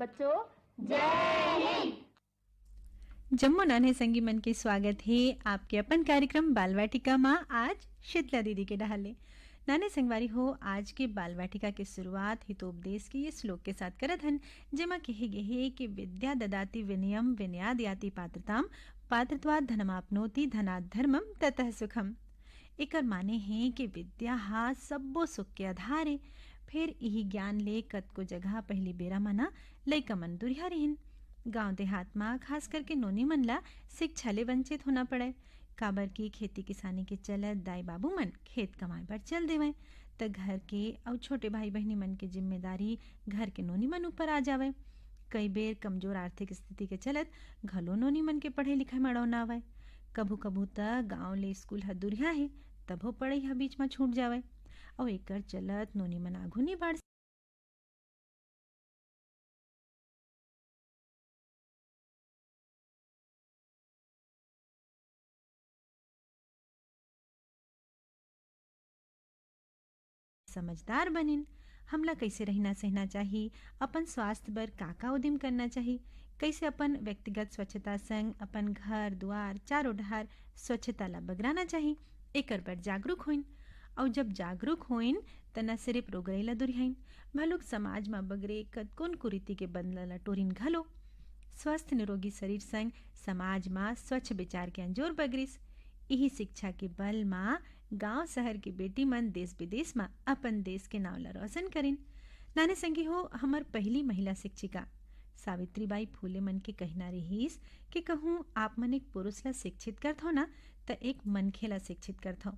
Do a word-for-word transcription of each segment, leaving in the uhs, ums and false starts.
बच्चों, जय हिंद। जम्मो नान्हे संगी मन के स्वागत हे आपके अपन कार्यक्रम बाल वाटिका मा। आज शीतला दीदी के डहार ले। नान्हे संगवारी हो, आज के बाल वाटिका के शुरुआत हितोपदेश के ये श्लोक के साथ करत हन, जेमा कहे गे हे कि विद्या ददाति विनयम विनयाद याति पात्रताम, पात्रत्वाद धनमापनोति, धनाद धर्मम ततः सुखम। एकर माने हे कि विद्या हा सब्बो सुख के आधार हे। फेर इही ज्ञान ले कतको जगह पहिली बेरा म ना लइका मन दुरिहा रिहिन। गांव देहात म खास करके नोनी मन ला शिक्षा ले वंचित होना पड़य, काबर कि खेती किसानी के चलत दाई बाबू मन खेत कमाए बर चल देवय, त घर के अउ छोटे भाई बहिनी मन के जिम्मेदारी घर के नोनी मन ऊपर आ जावय। कई बेर कमजोर आर्थिक स्थिति के चलत घलो नोनी मन के पढ़े लिखे म अड़ौना आवय। कभू कभू त गांव ले स्कूल ह दुरिहा हे, तभो पढ़ई ह बीच म छूट जावय, अउ एकर चलत नोनी मन आघू नइ बढ़ समझदार बनिन। हमला कइसे रहिना सहना चाही, अपन स्वास्थ्य बर का का उदिम करना चाही, कइसे अपन व्यक्तिगत स्वच्छता संग अपन घर दुआर चारों डहार स्वच्छता ला बगराना चाही, एकर बर जागरूक होइन। अउ जब जागरूक होइन, त न सिरिफ रोगरई ला दुरिहाइन, भलुक समाज म बगरे कतकोन कुरीति के बंदला ला टोरिन घलो। स्वस्थ निरोगी शरीर संग समाज म स्वच्छ विचार के अंजोर बगरिस। इही शिक्षा के बल म गांव शहर के बेटी मन देश विदेश म अपन देश के नांव ला रोशन करिन। नाने संगी हो, हमर पहिली महिला शिक्षिका सावित्री बाई फूले मन के कहना रिहिस कि कहूं आप मन एक पुरुष ला शिक्षित करथव ना, त एक मनखे ला शिक्षित करथव,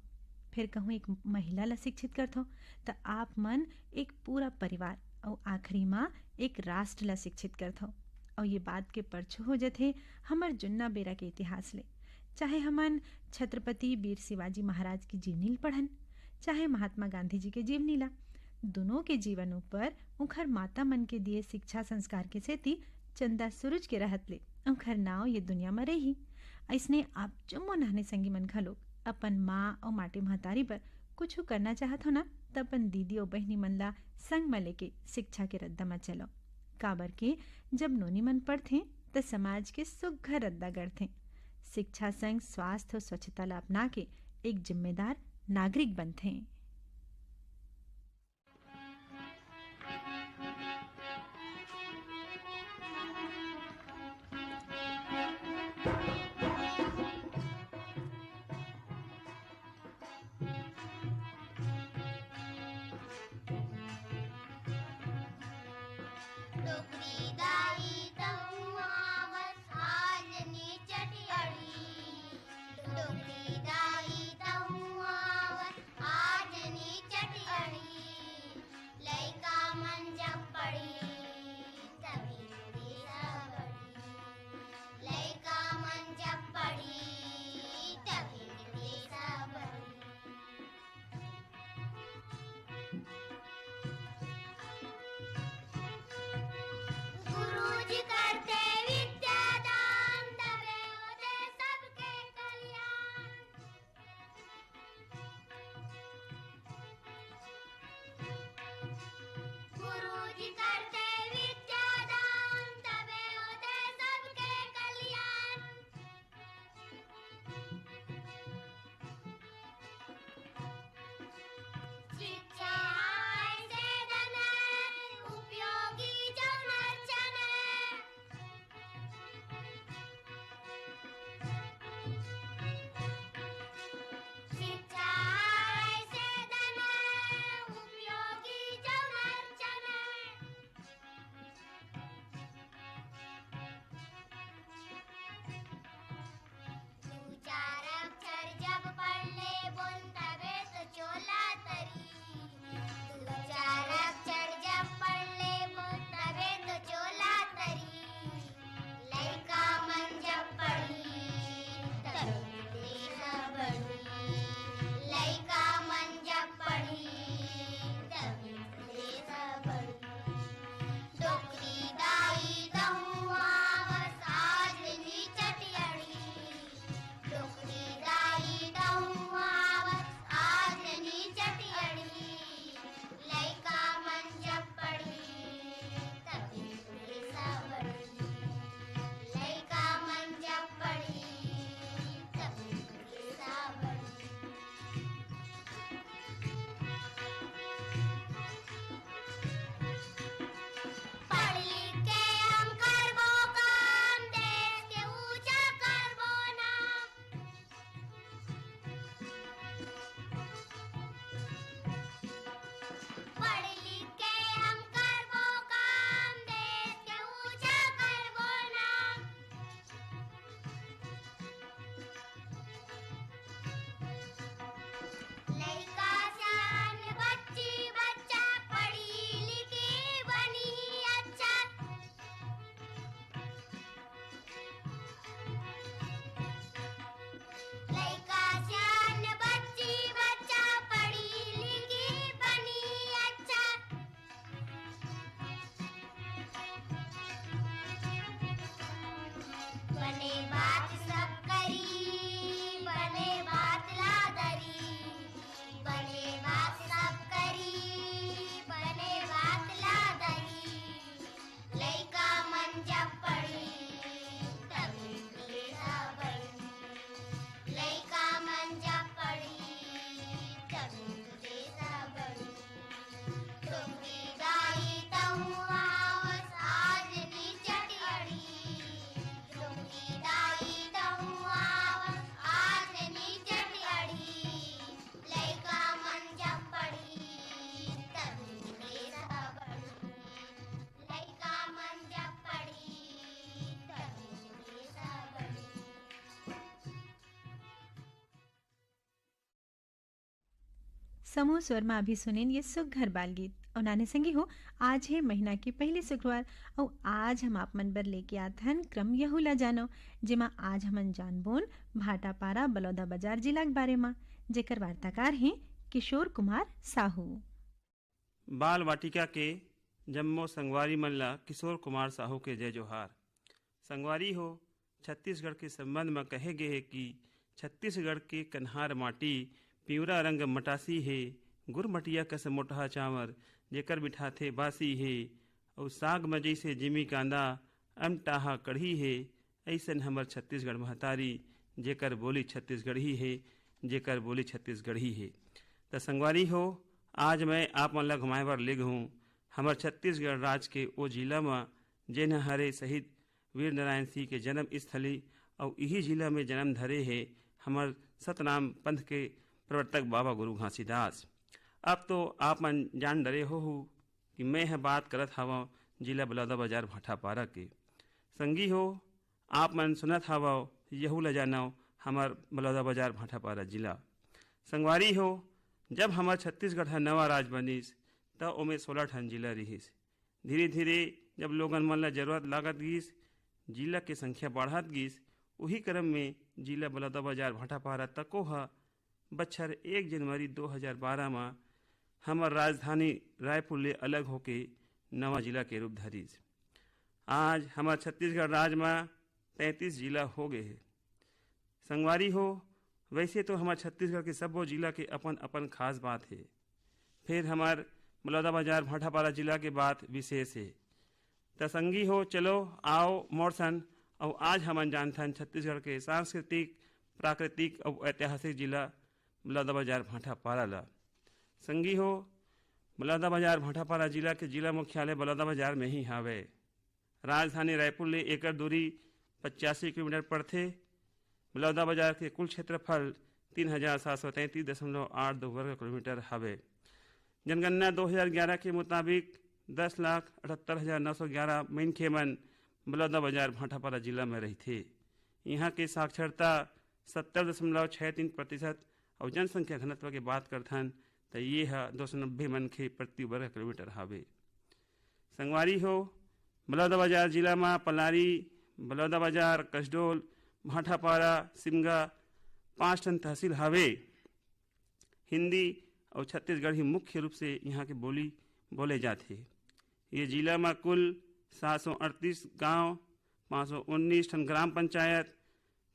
फिर कहूं एक महिला ला शिक्षित करथव, त आप मन एक पूरा परिवार अउ आखिरी म एक राष्ट्र ला शिक्षित करथव। अउ ये बात के परछो हो जथे हमर जुन्ना बेरा के इतिहास ले। चाहे हमन छत्रपति वीर शिवाजी महाराज की जीवनी ल पढ़न, चाहे महात्मा गांधी जी के जीवनी ला, दुनों के जीवन ऊपर उंखर माता मन के दिए शिक्षा संस्कार के सेती चंदा सूरज के रहत ले उंखर नाव ये दुनिया म रही। अइसने आप जम्मो नाने संगी मन घलो अपन माँ अउ माटी महतारी बर कुछु करना चाहत हो ना, त अपन दीदी अउ बहिनी मन ला संग म लेके शिक्षा के रद्दा म चलो। काबर के जब नोनी मन पढ़थे, त समाज के सुग्घर रद्दा गढ़थे। शिक्षा संग स्वास्थ्य अउ स्वच्छता ला अपना के एक जिम्मेदार नागरिक बनथे। डोकरी दाई तहूँ आवस आज नी चटकड़ी। डोकरी दाई तहूँ आवस आज नी चटकड़ी। लइका मन जब पढ़ी तभी देश बढ़ी। लइका मन जब पढ़ी तभी देश बढ़ी। गुरुजी समूह स्वर म अभी सुनेन ये सुघर बाल गीत। अउ नाने संगी हो, आज हे महीना के पहली शुक्रवार, अउ आज हम आप मन बर लेके आत हन क्रम यहू ला जानव, जेमा आज हमन जानबोन भाटापारा बलौदा बाजार जिला के बारे म, जेकर वार्ताकार हे किशोर कुमार साहू। बाल वाटिका के जम्मो संगवारी मन ला किशोर कुमार साहू के जय जोहार। संगवारी हो, छत्तीसगढ़ के संबंध म कहे गे हे कि छत्तीसगढ़ के कन्हार माटी पिंवरा रंग मटासी हे, गुरमटिया कस मोटहा चांवर जेकर मिठाथे बासी हे, अउ साग म जइसे जिमी कांदा अमटाहा कढ़ी हे, अइसन हमर छत्तीसगढ़ महतारी जेकर बोली छत्तीसगढ़ी हे, जेकर बोली छत्तीसगढ़ी हे। त संगवारी हो, आज मैं आप मन ला घुमाए बर ले गहूँ हमर छत्तीसगढ़ राज के ओ जिला म, जेन ह हरे शहीद वीर नारायण सिंह के जन्म स्थली, अउ इही जिला में जन्म धरे हे हमर सतनाम पंथ के प्रवर्तक बाबा गुरु घासीदास। अब तो आप मन जान डरे होहू कि मैं ह बात करत हवं जिला बलौदाबाजार भाटापारा के। संगी हो, आप मन सुनत हवव यहू ल जानव हमर बलौदाबाजार भाटापारा जिला। संगवारी हो, जब हमर छत्तीसगढ़ ह नवा राज बनिस, त ओमे सोलह ठन जिला रिहिस। धीरे-धीरे जब लोगन मन ल जरूरत लागत गिस, जिला के संख्या बाढ़त गिस, उही क्रम में जिला बलौदाबाजार भाटापारा तको ह बछर एक जनवरी दो हज़ार बारह म हमर राजधानी रायपुर ले अलग होके नवा जिला के रूप धरिस। आज हमर छत्तीसगढ़ राज म तैंतीस जिला हो गे हे। संगवारी हो, वैसे तो हमर छत्तीसगढ़ के सब्बो जिला के अपन-अपन खास बात हे, फेर हमर बलौदाबाजार भाटापारा जिला के बात विशेष हे। त संगी हो, चलो आओ मोर संग, अउ आज हमन जानथन छत्तीसगढ़ के सांस्कृतिक, प्राकृतिक अउ ऐतिहासिक जिला बलौदाबाजार भाटापारा ला। संगी हो, बलौदाबाजार भाटापारा जिला के जिला मुख्यालय बलौदाबाजार में ही हावय। राजधानी रायपुर ले एकर दूरी पचासी किलोमीटर पड़थे। बलौदाबाजार के कुल क्षेत्रफल तीन हजार सात सौ तैंतीस दशमलव आठ दो वर्ग किलोमीटर हवे। जनगणना दो हज़ार ग्यारह के मुताबिक दस लाख अठहत्तर हजार नौ सौ ग्यारह मनखे मन बलौदाबाजार भाटापारा जिला में रहिथे। इहाँ के साक्षरता सत्तर दशमलव छः तीन प्रतिशत अउ जनसंख्या घनत्व के बात करथन, त ये ह दो सौ नब्बे मनखे प्रति वर्ग किलोमीटर हावे। संगवारी हो, बलौदाबाजार जिला म पलारी, बलौदाबाजार, कसडोल, भाटापारा, सिमगा, पाँच ठन तहसील हावे। हिंदी अउ छत्तीसगढ़ी मुख्य रूप से इहाँ के बोली बोले जाथे। ये जिला म कुल सात सौ अड़तीस गांव, पाँच सौ उन्नीस ठन ग्राम पंचायत,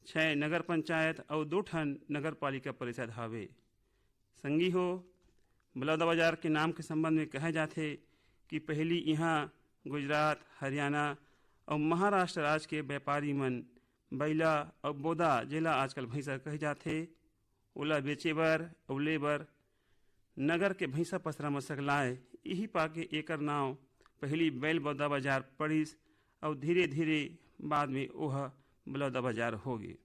छः नगर पंचायत अउ दो ठन नगर पालिका परिषद हावे। संगी हो, बलौदाबाजार के नाम के संबंध में कहे जाथे कि पहली इहाँ गुजरात, हरियाणा अउ महाराष्ट्र राज के व्यापारी मन बइला अउ बोदा, जेला आजकल भैंसा कहे जाथे, ओला बेचे बर अउ ले बर नगर के भैंसा पसरा म सकलाय। इही पाके एकर नाव पहिली बैल बौदा बाजार पड़िस अउ धीरे-धीरे बाद में ओह बलौदा बाजार होगे।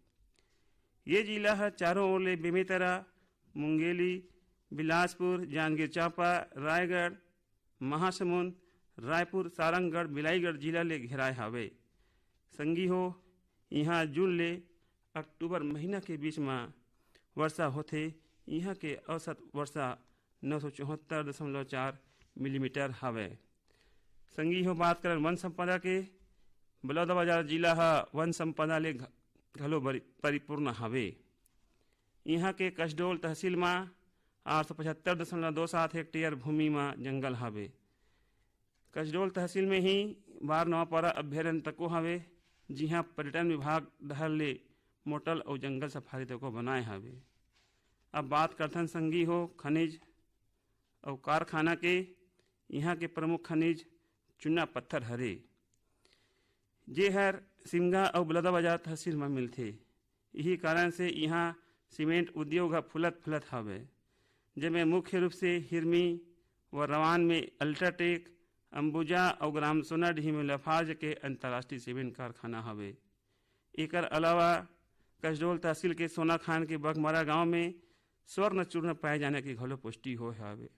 ये जिला ह चारों ओर ले बेमेतरा, मुंगेली, बिलासपुर, जांजगीर चांपा, रायगढ़, महासमुंद, रायपुर, सारंगढ़, बिलाईगढ़ जिला ले घेराय हावय। संगी हो, इहाँ जून ले अक्टूबर महीना के बीच म वर्षा होथे। इहाँ के औसत वर्षा नौ सौ चौहत्तर दशमलव चार मिलीमीटर हावय। संगी हो, बात करन वन संपदा के, बलौदाबाजार जिला ह वन संपदा ले घ-, घलो बरी-, परिपूर्ण हावे। इहाँ के कसडोल तहसील म आठ सौ पचहत्तर दशमलव दो सात हेक्टेयर भूमि म जंगल हावे। कसडोल तहसील में ही बार नवापारा अभ्यारण्य तको हावे, जिहाँ पर्यटन विभाग डहर ले मोटल अउ जंगल सफारी तको बनाए हावे। अब बात करथन संगी हो खनिज अउ कारखाना के। इहाँ के प्रमुख खनिज चूना पत्थर हरे, जे हर सिमगा अउ बलौदाबाजार तहसील म मिलथे। इही कारण से इहाँ सीमेंट उद्योग ह फूलत फलत हावय, जेमे मुख्य रूप से हिरमी व रवान में अल्ट्राटेक, अंबुजा अउ ग्राम सोनाडीह में लाफार्ज के अंतर्राष्ट्रीय सीमेंट कारखाना हावय। एकर अलावा कसडोल तहसील के सोनाखान के बघमरा गांव में स्वर्ण चूर्ण पाए जाने के घलो पुष्टि होय हावय।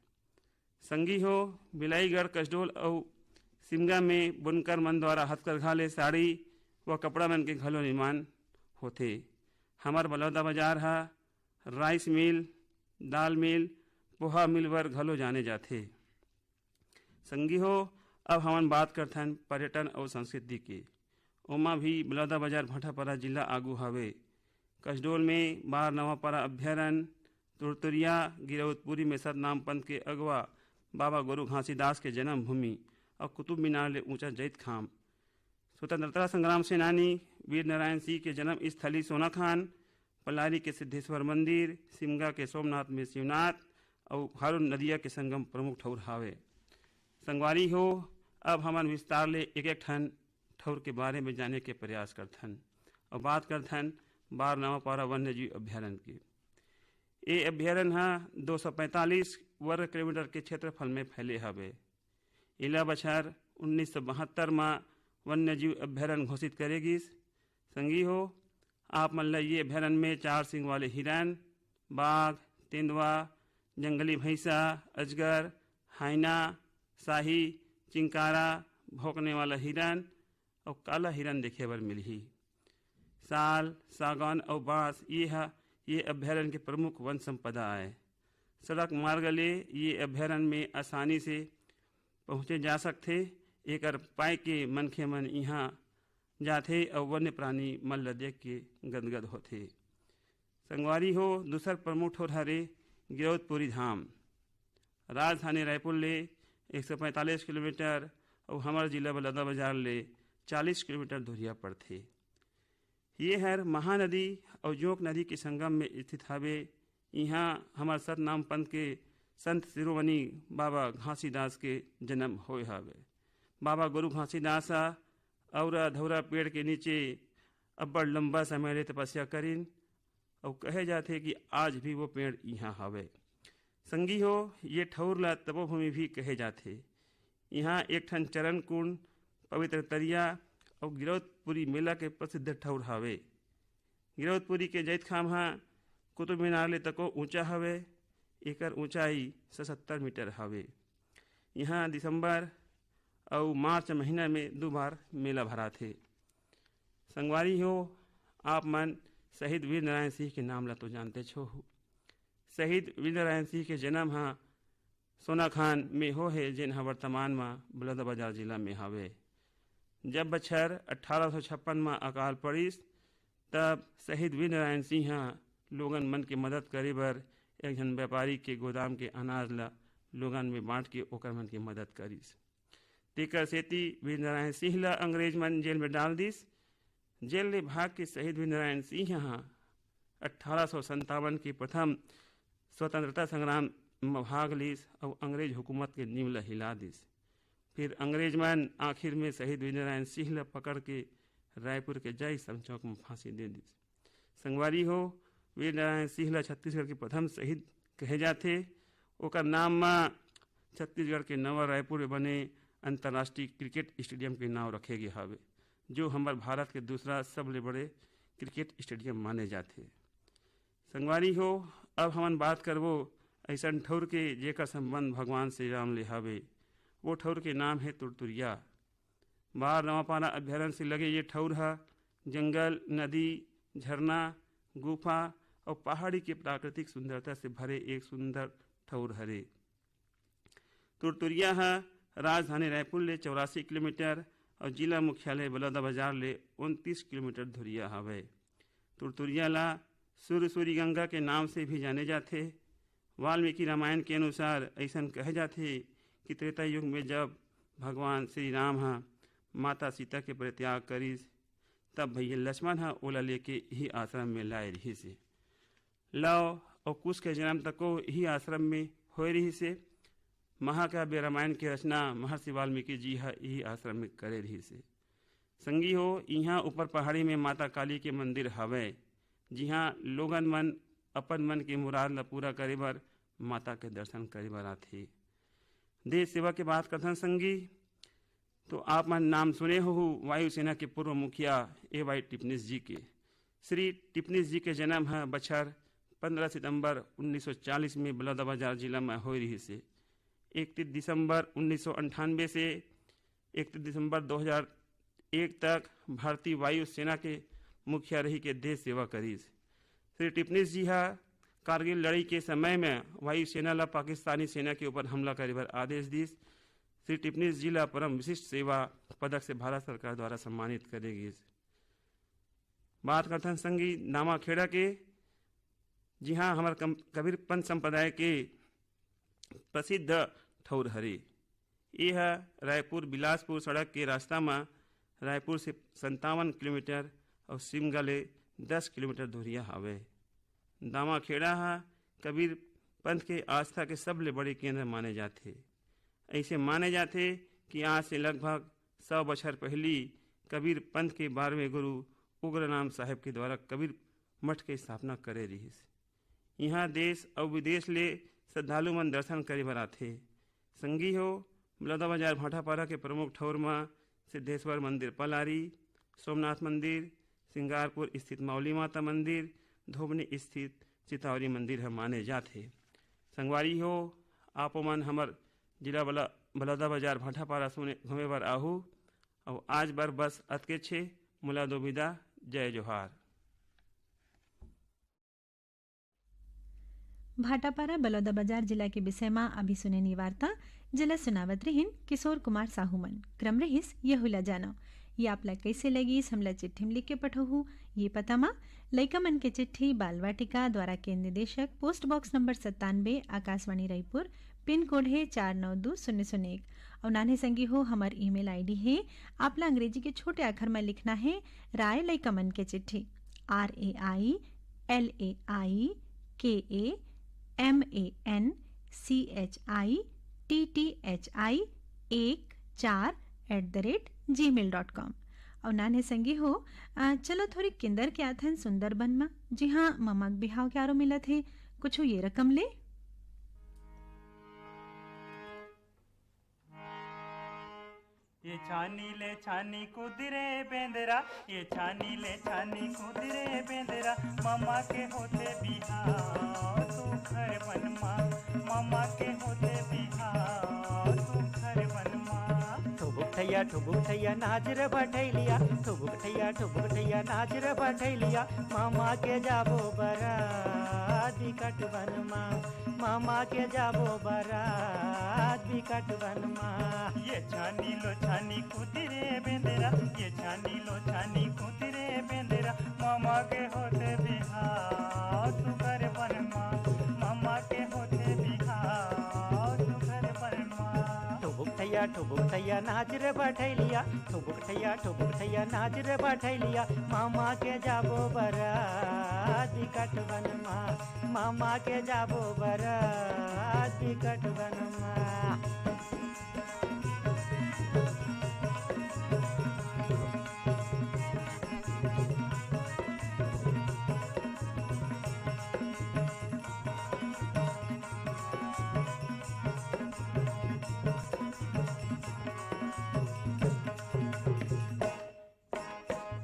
संगी हो, बिलाईगढ़, कसडोल अउ सिमगा में बुनकर मन द्वारा हथकरघा ले साड़ी व कपड़ा मन के घलो निर्माण होथे। हमर बलौदा बाजार ह राइस मिल, दाल मिल, ओहा मिलवर घलो जाने जाथे। संगी हो, अब हमन बात करथन पर्यटन अउ संस्कृति के। ओमा भी बलौदाबाजार भाटापारा जिला आगू हवे। कसडोल में बार नवापारा अभ्यारण्य, तुरतुरिया, गिरौदपुरी में सतनाम पंथ के अगवा बाबा गुरु घासीदास के जन्मभूमि अउ कुतुब मीनार ले ऊंचा जैतखाम, स्वतंत्रता संग्राम सेनानी वीर नारायण सिंह के जन्म स्थली सोनाखान, पलारी के सिद्धेश्वर मंदिर, सिमगा के सोमनाथ में शिवनाथ अउ हारून नदिया के संगम प्रमुख ठउर हावे। संगवारी हो, अब हमन विस्तार ले एक-एक ठन ठउर के बारे में जाने के प्रयास करथन अउ बात करथन बार नवापारा वन्यजीव अभ्यारण्य के। ए अभ्यारण्य ह दो सौ पैंतालीस वर्ग किलोमीटर के क्षेत्रफल में फैले हवे। एला बछर उन्नीस सौ बहत्तर म वन्यजीव अभ्यारण्य घोषित करे गिस। संगी हो, आप मन ल ये अभ्यारण्य में चार सिंग वाले हिरन, बाघ, तेंदुआ, जंगली भैंसा, अजगर, हाइना, शाही, चिंकारा, भौंकने वाला हिरन अउ काला हिरन देखे बर मिलही। साल, सागौन अउ बांस ये ह ये अभ्यारण्य के प्रमुख वन संपदा आय। सड़क मार्ग ले ये अभ्यारण्य में आसानी से पहुंचे जा सकथे। एकर पाए के मनखे मन इहां जाथे अउ वन्य प्राणी मन ल देख के गदगद होथे। संगवारी हो, दूसर प्रमुख ठोर हरे गिरौदपुरी धाम। राजधानी रायपुर ले एक सौ पैंतालीस किलोमीटर अउ हमर जिला बलौदाबाजार ले चालीस किलोमीटर दूरिया पड़थे। ये हर महानदी अउ जोंक नदी के संगम में स्थित हवे। इहाँ हमर सतनाम पंथ के संत शिरोमणि बाबा घासीदास के जन्म होय हवे। बाबा गुरु घासीदास ह औरा धौरा पेड़ के नीचे अब्बड़ लंबा समय ले तपस्या करिन अउ कहे जाथे कि आज भी वो पेड़ इहाँ हवे। संगी हो, ये ठउर ला तपोभूमि भी कहे जाथे। इहाँ एक ठन चरण कुंड, पवित्र तरिया अउ गिरौदपुरी मेला के प्रसिद्ध ठउर हवे। गिरौदपुरी के जैतखाम ह कुतुब मीनार ले तको ऊंचा हवे। एकर ऊंचाई सतहत्तर मीटर हवे। इहाँ दिसंबर अउ मार्च महीना में दू बार मेला भराथे। संगवारी हो, आप मन शहीद वीर नारायण सिंह के नाम ला तो जानतेच हो। शहीद वीर नारायण सिंह के जन्म ह सोनाखान में हो हे, जेन ह वर्तमान म बलौदाबाजार जिला में हवे। जब बछर अठारह सौ छप्पन म अकाल पड़िस, तब शहीद वीर नारायण सिंह ह लोगन मन के मदद करे बर एक झन व्यापारी के गोदाम के अनाज ल लोगन में बांट के ओकर मन के मदद करिस। तेकर सेती वीर नारायण सिंह ल अंग्रेज मन जेल में डाल दिस। जेल ले भाग के शहीद वीर नारायण सिंह ह अठारह सौ संतावन के प्रथम स्वतंत्रता संग्राम म भाग लिस अउ अंग्रेज हुकूमत के नींव ल हिला दिस। फिर अंग्रेज मन आखिर में शहीद वीर नारायण सिंह ल पकड़ के रायपुर के जय स्तंभ चौक म फांसी दे दिस। संगवारी हो, वीर नारायण सिंह ल छत्तीसगढ़ के प्रथम शहीद कहे जाथे। ओकर नाम म छत्तीसगढ़ के नवा रायपुर में बने अंतर्राष्ट्रीय क्रिकेट स्टेडियम के नाव रखे गे हवे, जो हमर भारत के दूसरा सबले बड़े क्रिकेट स्टेडियम माने जाथे। संगवारी हो, अब हमन बात करबो अइसन ठउर के, जेकर संबंध भगवान श्री राम ले हवे। वो ठउर के नाम हे तुरतुरिया। बार नवापारा अभ्यारण्य से लगे ये ठउर ह जंगल, नदी, झरना, गुफा अउ पहाड़ी के प्राकृतिक सुंदरता से भरे एक सुंदर ठउर हरे। तुरतुरिया ह राजधानी रायपुर ले चौरासी किलोमीटर अउ जिला मुख्यालय बलौदाबाजार ले उनतीस किलोमीटर दूरिया हवय। तुरतुरिया ला सूर्यसूरी गंगा के नाम से भी जाने जाथे। वाल्मीकि रामायण के अनुसार अइसन कहे जाथे कि त्रेता युग में जब भगवान श्री राम ह माता सीता के परित्याग करिस, तब भैया लक्ष्मण ह ओला लेके इही आश्रम में लाए रिहिस हे। लव अउ कुश के जन्म तको इही आश्रम में होए रिहिस हे। महाकाव्य रामायण के रचना महर्षि वाल्मीकि जी ह इही आश्रम में करे रिहिस हे। संगी हो, इहाँ ऊपर पहाड़ी में माता काली के मंदिर हवय, जिहाँ लोगन मन अपन मन के मुराद ल पूरा करे बर माता के दर्शन करे बर आथे। देश सेवा के बात करथन संगी, तो आप मन नाम सुने होहू वायुसेना के पूर्व मुखिया ए वाई टिपनिस जी के। श्री टिपनिस जी के जन्म ह बछर पंद्रह सितंबर उन्नीस सौ चालीस में बलौदाबाजार जिला में होए रिहिस हे। इकतीस दिसंबर उन्नीस सौ अंठानवे से इकतीस दिसंबर दो हज़ार एक तक भारतीय वायुसेना के मुखिया रही के देश सेवा करिस। श्री टिपनिस जी ह कारगिल लड़ई के समय में वायुसेना ला पाकिस्तानी सेना के ऊपर हमला करे बर आदेश दिस। श्री टिपनिस जी ला परम विशिष्ट सेवा पदक से भारत सरकार द्वारा सम्मानित करे गिस। बात करथन संगी दामाखेड़ा के, जिहां हमर कम-, कबीर पंथ संप्रदाय के प्रसिद्ध ठौर हरे। ये ह रायपुर बिलासपुर सड़क के रास्ता म रायपुर से संतावन किलोमीटर अउ सिमगा ले दस किलोमीटर दूरिया हवे। दामाखेड़ा ह कबीर पंथ के आस्था के सबले बड़े केंद्र माने जाथे। अइसे माने जाथे कि आज से लगभग सौ बछर पहिली कबीर पंथ के बारहवें गुरु उग्रनाम साहेब के द्वारा कबीर मठ के स्थापना करे रिहिस। इहाँ देश अउ विदेश ले श्रद्धालु मन दर्शन करे बर आथे। संगी हो, बलौदाबाजार भाटापारा के प्रमुख ठौर म सिद्धेश्वर मंदिर पलारी, सोमनाथ मंदिर, सिंगारपुर स्थित मौली माता मंदिर, धोबनी स्थित चितावरी मंदिर ह माने जाथे। संगवारी हो, आपो मन हमर जिला बला-, बलौदाबाजार भाटापारा सुने, घूमे बर आहू। अउ आज बर बस अतकेच हे। मोला दो विदा, जय जोहार। भाटापारा बलौदाबाजार जिला के विषय म अभी सुनेन ये वार्ता, जेला सुनावत रिहिन किशोर कुमार साहू मन। क्रम रहिस यहू ला जानव। ये आप ला कइसे लगिस, हमला चिट्ठी म लिख के पठोहू। ये पता म लइका मन के चिट्ठी, बाल वाटिका, द्वारा केंद्र निदेशक, पोस्ट बॉक्स नंबर सत्तानबे, आकाशवाणी रायपुर, पिन कोड हे चार नौ दू शून्य शून्य एक। अउ नान्हे संगी हो, हमर ईमेल आईडी हे, आप ला अंग्रेजी के छोटे आखर म लिखना हे, राय लइका मन के चिट्ठी, R A I L A I K A M A N C H I T T H I एक चार at the rate gmail dot com। अउ नान्हे संगी हो, अ, चलो थोरी किंदर के आथन सुंदरबन म, जी हाँ, ममा के बिहाव के आरो मिलत हे, कुछु ये रकम ले। ये छानी ले छानी कूद रे बेंदरा, ये छानी ले छानी कूद रे बेंदरा, ममा के होथे बिहाव सुघर बन मा, ममा के होथे बिहाव सुघर बन मा। ठुबुक ठैया ठुबुक ठैया नाच रे भठैलिया, ठुबुक ठैया ठुबुक ठैया नाच रे भठैलिया, ममा के जाबो बरात बिकट बन मा, ममा के जाबो बरात बिकट बन मा। ये छानी लो छानी कूद रे बेंदरा, ये छानी लो छानी कूद रे बेंदरा, ममा के होथे बिहाव सुघर बन मा, ममा के होथे बिहाव सुघर बन मा। ठुबुक ठैया ठुबुक ठैया नाच रे भठैलिया, ठुबुक ठैया ठुबुक ठैया नाच रे भठैलिया, ममा के जाबो बरात बिकट बन मा, ममा के जाबो बरात बिकट बन मा।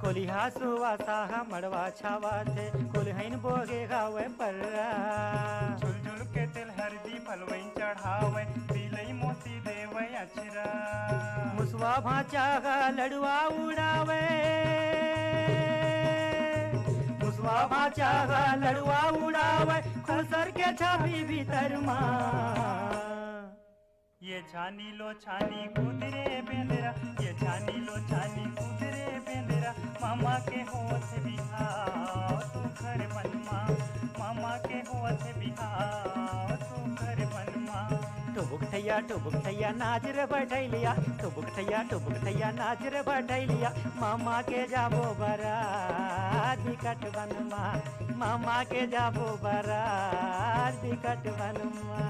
कोलिहा सुवासा ह मड़वा छावाथे, कोलिहइन बोगे गावे पर्रा। झुलझुल के तेल हरदी फलवइन चढ़ावे, तिलई मोती देवे अछरा। मुसवा भांचा ह लड़ुआ उड़ावे, मुसवा भांचा ह लड़ुआ उड़ावे, खुसर के छापी भीतर मा। ये छानी लो छानी कूद रे बेंदरा, ये छानी लो छानी कूद रे बेंदरा, ममा के होत बिहाव सुघर बन मा, ममा के होत बिहाव सुघर बन मा। ठुबुक ठैया ठुबुक ठैया नाच रे भठैलिया, ठुबुक ठैया ठुबुक ठैया नाच रे भठैलिया, ममा के जाबो बरात बिकट बन मा, ममा के जाबो बरात बिकट बन मा।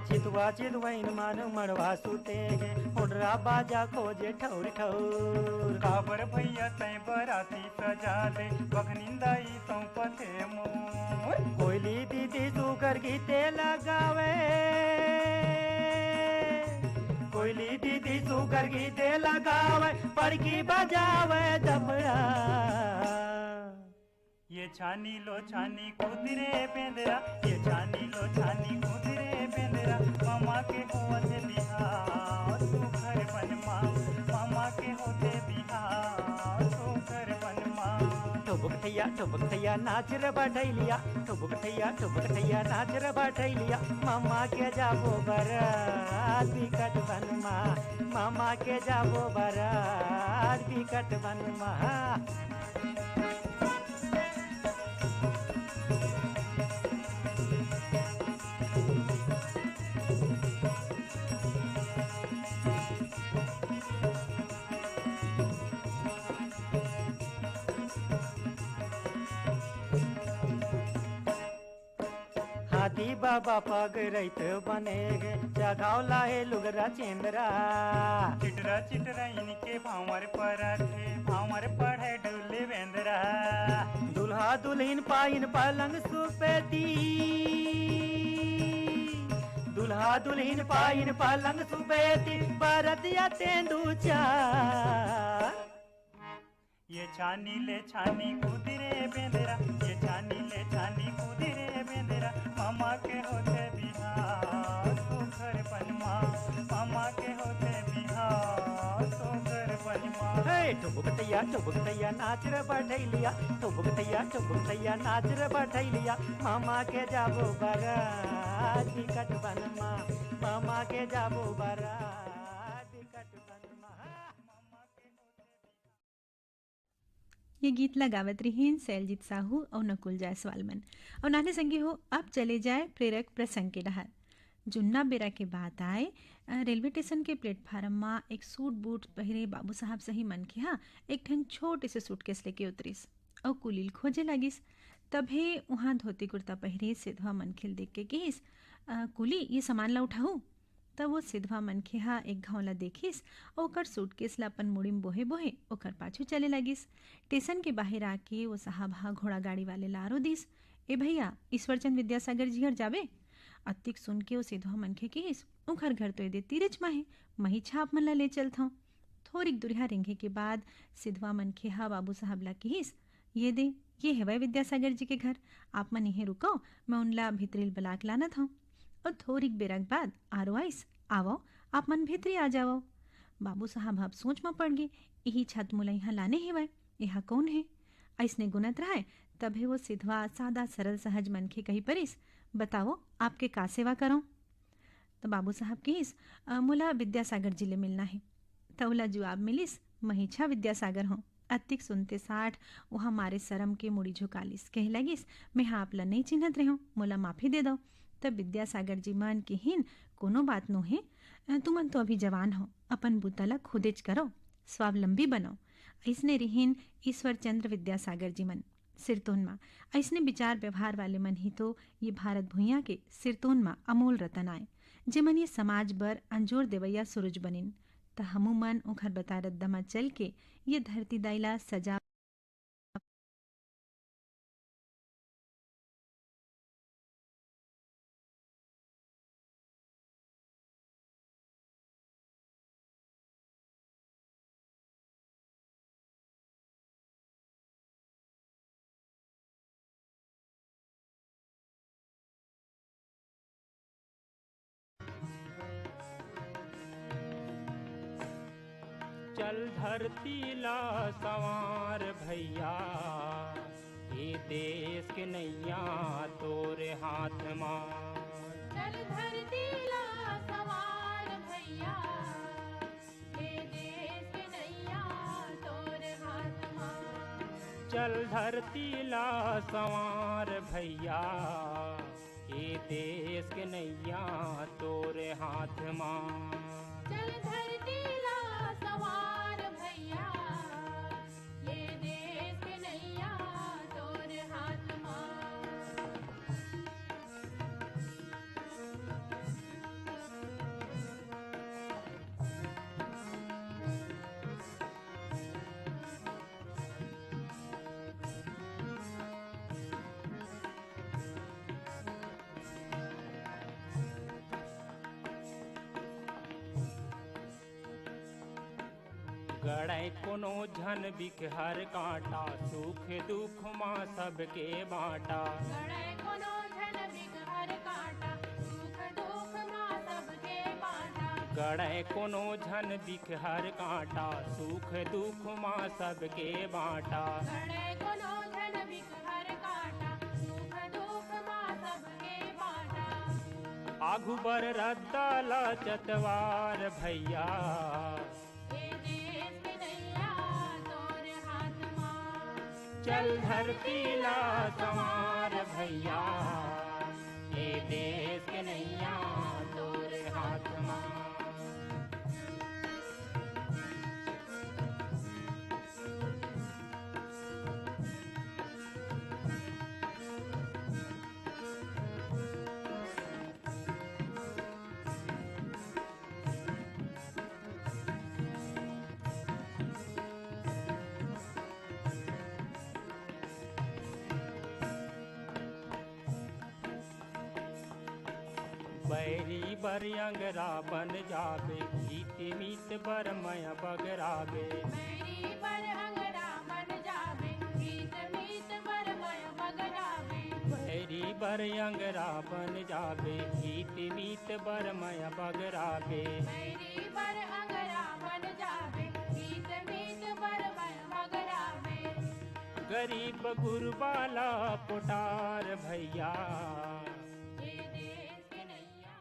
चितवा चितवइन मन मड़वा सुते हे, होडरा बाजा खोजे ठौर ठौर। काबर भैया तैं बराती सजा ले, बघनिंदा ई सौंपथे मोर। कोयली दीदी सुघर गीते लगावे, कोयली दीदी सुघर गीते लगावे, पड़की बजावे दबड़ा। छानी लो छानी कूद रे बेंदरा, ये छानी लो छानी कूद रे बेंदरा, मामा के होवत हे बिहाव, सुघर बन मा, मामा के होथे बिहाव, सुघर बन मा। ठुबुक ठैया, ठुबुक ठैया, नाच रे बा ढैलिया, ठुबुक ठैया, ठुबुक ठैया, नाच रे बा ढैलिया, मामा के जाबो बरात बिकट बन मा, मामा के जाबो बरात बिकट बन मा। हाथी बाबा पग रहित बने गे, चघाव लाहे लुगरा चेंदरा। चिटरा चिटरा इनके भांवर परत हे, भांवर पढ़े डुले बेंदरा। दुल्हा दुल्हिन पाइन पलंग सुपेती, दुल्हा दुल्हिन पाइन पलंग सुपेती, बरतिया तेंदू चार। ये छानी ले छानी कूदी रे बेंदरा, ये छानी ले छानी कूदी रे बेंदरा, मामा के होथे बिहाव, सुघर बन मा, मामा के होथे बिहाव, सुघर बन मा। हे ठुबुक ठैया, ठुबुक ठैया, नाच रे बा ढैलिया, ठुबुक ठैया, ठुबुक ठैया, नाच रे बा ढैलिया, मामा के जाबो बरात बिकट बन मा, मामा के जाबो बरात बिकट बन मा। ये गीत ला गावत रिहिन सैलजीत साहू अउ नकुल जायसवाल मन। अउ नाने संगी हो, अब चले जाए प्रेरक प्रसंग के डहर। जुन्ना बेरा के बात आए, अ, रेलवे स्टेशन के प्लेटफार्म म एक सूट बूट पहिरे बाबू साहब सही मनखे ह एक ठन छोटे से सूटकेस लेके उतरिस अउ कुली ल खोजे लागिस। तभे उहाँ धोती कुर्ता पहिरे सिधवा मनखे ल देख के किहिस, "अ, कुली, ये सामान ला उठाहू?" त वो सिधवा मनखे ह एक घांव ला देखिस, ओकर सूटकेस ला अपन मुड़ी म बोहे बोहे ओकर पाछू चले लागिस। स्टेशन के बाहिर आके वो साहब ह घोड़ागाड़ी वाले ला आरो दिस, "ए भैया, ईश्वरचंद विद्यासागर जी घर जाबे?" अतिक सुन के वो सिधवा मनखे किहिस, "उंखर घर तो एदे तीरेच म हे, मही छाप मन ला ले चलथंव।" थोरिक दुरिहा रेंगे के बाद सिधवा मनखे ह बाबू साहब ला किहिस, "ये दे, ये हेवय विद्यासागर जी के घर, आप मन इहें रुकव, मैं उनला भीतरी ल बला के लानत हंव।" अउ थोरिक बेरा के बाद आरो आइस, "आवव, आप मन भीतरी आ जावव।" बाबू साहब ह अब सोच म पड़ गे, "इही छत मोला इहां लाने हेवय, एहा कौन हे?" अइसने गुनत रहय, तभे वो सिधवा, सादा, सरल, सहज मनखे कहि परिस, "बतावव, आपके का सेवा करंव?" त बाबू साहब किहिस, "अ, मोला विद्यासागर जी ले मिलना हे।" त ओला जुआब मिलिस, "मही छा विद्यासागर हंव।" अतिक सुनते साठ ओहा मारे सरम के मुड़ी झुका लिस, कहे लगिस, "मेहा आप ला नइ चिन्हत रेहेंव, मोला माफी दे दव।" त विद्यासागर जी मन किहिन, "कोनो बात नोहे, अ, तुमन तो अभी जवान हव, अपन बूता ला खुदेच करव, स्वावलंबी बनव।" अइसने रिहिन ईश्वर चंद्र विद्यासागर जी मन। सिरतोन म अइसने विचार व्यवहार वाले मन ही तो ये भारत भुइयां के सिरतोन म अमोल रतन आय, जेमन ये समाज बर अंजोर देवइया सूरज बनिन। त हमू मन ओखर बताए रद्दा म चल के ये धरती दाई ला सजा चल धरती ला संवार भैया, ये देश के नैया तोरे हाथ मा। चल धरती ला संवार भैया, ये देश के नैया तोरे हाथ मा। चल धरती ला संवार भैया, ये देश के नैया तोरे हाथ मा। चल धरती ला संवार भैया, ये देश के नैया तोरे हाथ मा। गड़े कोनो झन बिकहर कांटा, सुख दुख मा सबके बांटा। गड़े कोनो झन बिकहर कांटा, सुख दुख मा सबके बांटा। गड़े कोनो झन बिकहर कांटा, सुख दुख मा सबके बांटा। गड़े कोनो झन बिकहर कांटा, सुख दुख मा सबके बांटा। आघू बर रद्दा ला चतवार भैया। ए देश के नैया तोर हाथ मा। चल धरती ला संवार भैया, ए देश के नैया तोर हाथ मा। बैरी बर अंगरा बन जाबे, हित मीत बर मया बगराबे। बैरी बर अंगरा बन जाबे, हित मीत बर मया बगराबे। बैरी बर अंगरा बन जाबे, हित मीत बर मया बगराबे। बैरी बर अंगरा बन जाबे, हित मीत बर मया बगराबे। गरीब गुरबा ला पोटार भैया। ए देश के नैया।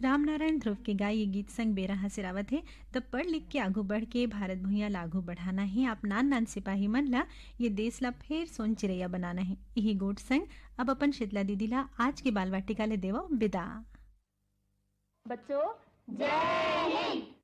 रामनारायण ध्रुव के गाय ये गीत संग बेरा ह सिरावत हे। तब पढ़ लिख के आघू बढ़ के भारत भुइयां ला आघू बढ़ाना हे। आप नान नान सिपाही मन ला ये देश ला फेर सोन चिरैया बनाना हे। यही गोठ संग अब अपन शीतला दीदी ला आज के बाल वाटिका ले देवो विदा। बच्चों, जय हिंद।